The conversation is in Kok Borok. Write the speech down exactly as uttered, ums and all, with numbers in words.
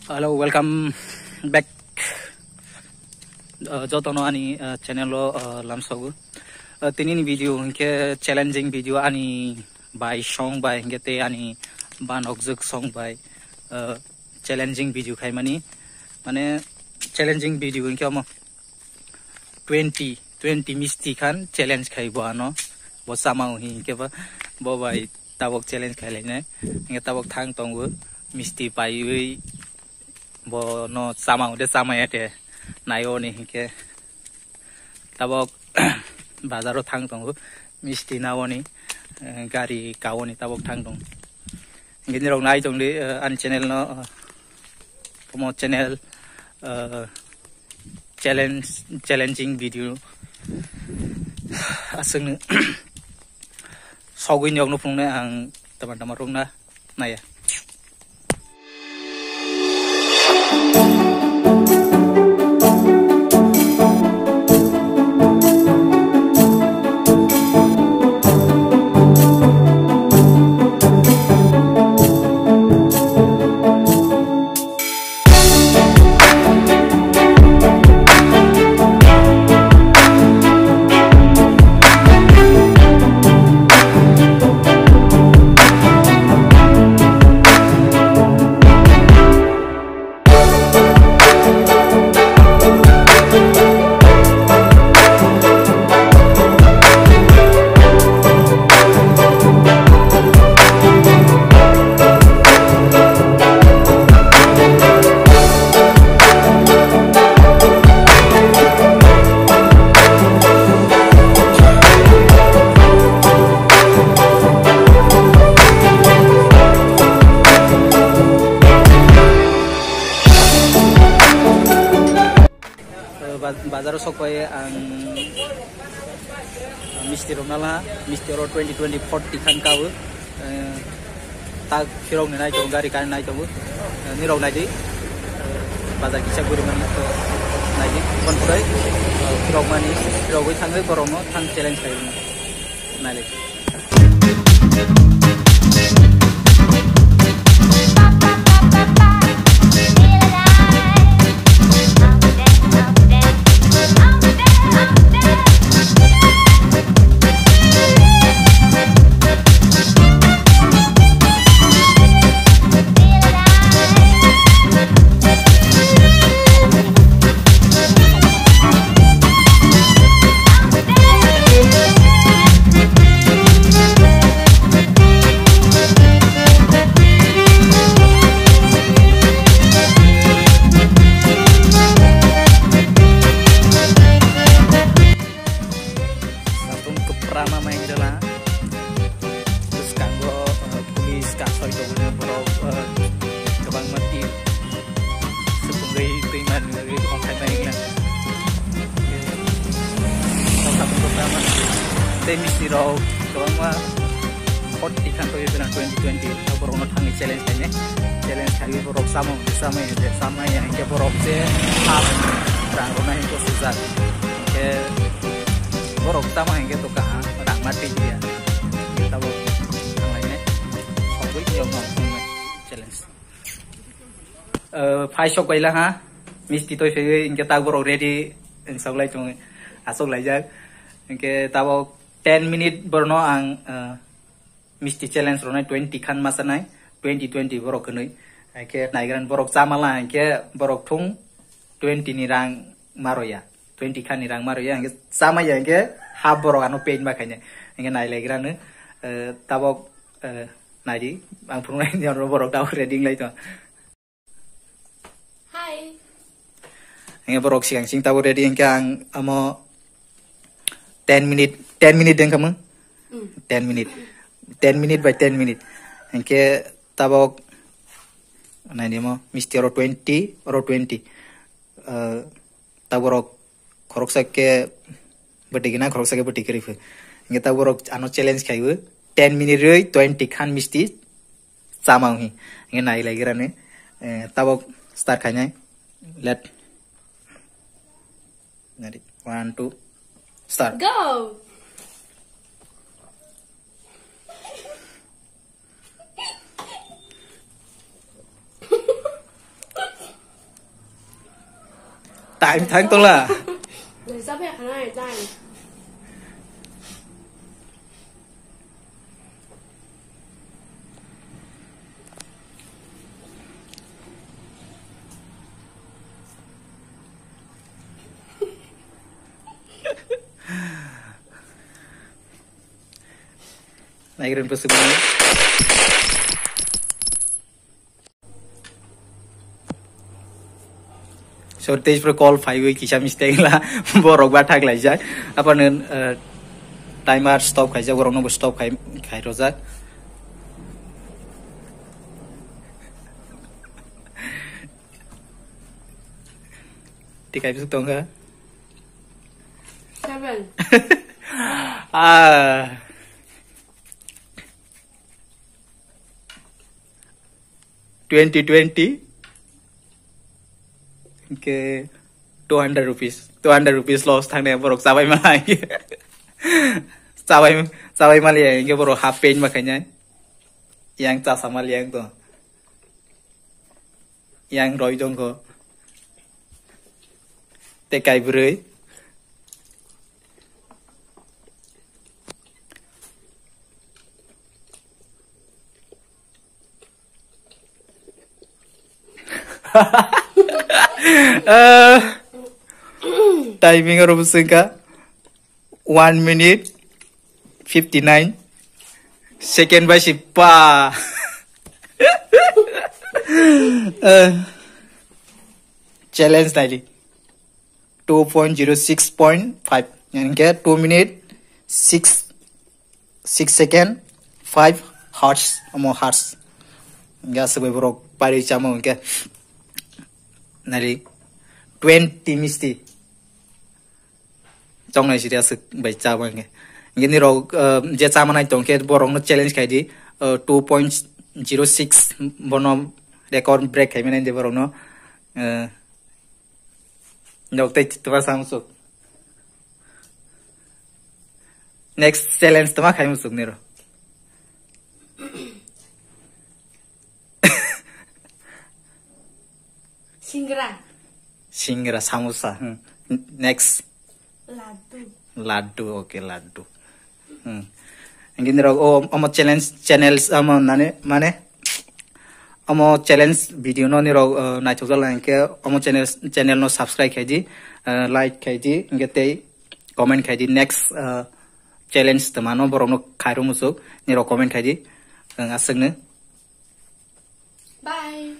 Hello, welcome back. Uh, jotono ani, uh, channel o, uh, lamsogo. Uh, tini ni video hinkhe challenging video, ani bai song bai hinkhe tei ani banokjwk song bai, uh, challenging video khaimani. Mane challenging video hinkhe omo twenty, twenty misti khan challenge khai bo ano. Bo chama hinkhe ba, bo bai tabok challenge khai lainai. Hinkhe tabok thang tongo misti paiwi bo no chama de chama ya te nai oni hinkhe tabok bazaro thang tongo misti na oni, eh, gari ka oni tabok thang tong. Hinkhe nirok nai tong di, eh, ani channel no, eh, omo channel, eh, challenge, challenging video aswkno sogwi nyokno phunuknai ang tama tama rwkna naiya. Eh, ba-, bazaro sokpai ang misti rok nala, misti oro twenty twenty forty khan kawo. Eh, tak phirok ni nai tongo, gari kani nai tongo. Eh, nirok nai di. Eh, bazar kisa guri mani to nai di. Kon phurai, eh, phirok mani, phirok wi thangwi borok no thang challenge khai nai lai. Sabun kwprama maindala. Bwskango, uh, police kasoi tongmani borok, uh, kwbangma team. Swkungwi twi manwi ongkhai bai wngya. Tei misti rok kwbangma forty khan twi twenty twenty borok no thangwi challenge khainai. Challenge khaiwi borok chamung chamai chamai hinkhe borok je half rang rwna hinkhe sujak. Hinkhe borok chamung hinkhe to kaham rang ma twi ya. Tabuk thanglainai. Sogwi tiyok no thungnai challenge. Eh, phai sok kaila ha. Misti toi phaiwi hinkhe tak borok ready wng sok lai tongo. Asok laijak. Hinkhe tabuk ten minute borno ang, eh, misti challenge rwnai twenty khan ma sanai, twenty twenty borok hwnwi. Haikhe naigrani borok chamala hinkhe borok thung twenty ni rang ma rwya, twenty khan ni rang ma rwya, hinkhe chamaya hinkhe half borok ano paid ma khainai. Hinkhe nailaigrano, eh, tabok, eh, naidi, ang phunuknai ni oro borok tabok ready wng lai tongo. Hi. Hinkhe borok sigang sing tabok ready hinkhe ang amo ten minute, ten minute wngkha mung. Mm. Ten minute. Ten minute by ten minute. Hinkhe tabok nainimo misti oro twenty, oro twenty. Eh, taborok khoroksa khe bwtwi gwnang, khoroksa khe bwtwi kwrwi phu. Hinkhe taborok ano challenge khaiwi ten minute rwi twenty khan misti chama wnghi. Hinkhe nai lai grani, eh, tabok start khainai. Let. Ready? One, two, start. Go! Time thang tongla. Nai, sabai khana, nai. Naigreng bwswk mano. So, teish pro call five wi kisa mistake la, borok ba thak laijak. Apa nen, eh, timer stop khaijak, borok no bo stop khai, khai rojak. Tikai bwswk tongkha? Seven. Ah. Twenty twenty. Hingke two hundred rupees. Two hundred rupees loss thangnai borok chabai ma hingke. Chabai, chabai maliya hingke borok half pain ma khainai. Yang chasa maliya yang to. Yang roi dongkho. Tei kai bwrwi. Eh, timing oro bwswngkha. One minute fifty nine second bai si pa. Eh, challenge naidi. Two point zero six point five. Hingke two minute six, six second five hertz. Omo hertz. Hingke aswk bai borok pari chamo hingke. Nari twenty misti. Tongnai siri aswk bai chaba hingke. Hingke nirok, uh, je chamanai tongkhe borokno challenge khaidi, uh, two point zero six bono record break khaimani de borokno, uh, nok tei twa samsuk. Next challenge tama khaimusuk niro. Singra. Singra, samosa. Hmm. Next. Laddu. Laddu, okay, laddu. Hmm. Hingke nirok o, omo challenge, channels, omo nani, mane, omo challenge video no nirok, uh, naithok jala hingke omo channel, channel no subscribe khaidi, uh, like khaidi, hingke tei comment khaidi. Next, uh, challenge tama no borok no khairok musuk nirok comment khaidi. Ang aswk no. Bye.